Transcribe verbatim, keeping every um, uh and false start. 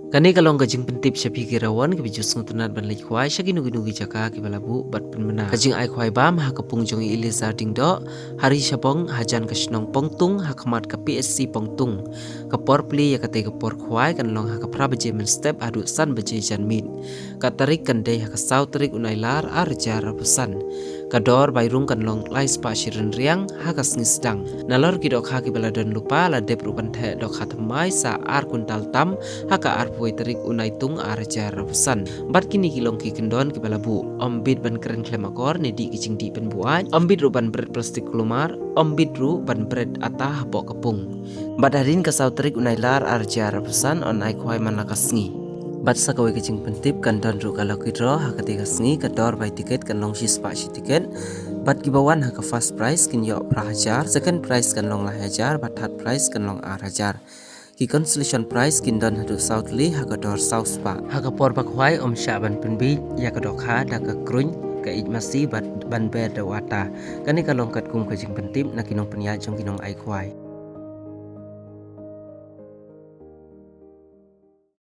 Kane ka long ka jingpyntip sha phi ki rangwan kiba ju sngewtynnat ban leit khwai sha kino kino ki jaka kiba la buh bad pynbna. Ka jingai khwai bam ha ka pung jong i Eliezer Diengdoh, ha Ri Shabong, hajan ka shnong Pongtung, ha khmat ka P H C Pongtung. Ka por plie ïa katei ka por khwai kan long ha ka phra baje mynstep haduh san baje janmiet. Ka tarik kan dei ha ka saw tarik u Nailar ar hajar arphew san. Ka dor bai rung kan long lai spah shi rynriang ha ka sngi sdang. Nalor ki dohkha kiba la don lypa la dep ruh ban theh dohkha thymmai sa ar kwintal tam ha ka arphew wei tarik u Naitung ar hajar arphew san. Bad kine ki long ki kyndon kiba la buh. Ym bit ban kren khlem akor ne dih ki jingdih pynbuaid. Ym bit ruh ban bret plastik kulmar. Ym bit ruh ban bret ata hapoh ka pung. Bad hadien ka saw tarik u Nailar ar hajar arphew san yn ai khwai man la ka sngi. Bad sa kawei ka jingpyntip kan don ruh ka lucky draw ha katei ka sngi, ka dor bai tiket kan long shi spah shi tiket. Bad kiba wan ha ka first prize kin ïoh phra hajar, second prize kan long lai hajar, bad third prize kan long ar hajar. Ki consolation prize kin don haduh saw tylli ha ka dor saw spah. Ha ka por ba khwai ym shah ban pynbiej ïa ka dohkha da ka kruiñ, ka ïeit masi bad ban ber da u ata. Kane ka long katkum ka jingpyntip na ki nongpynïaid jong ki nongai khwai.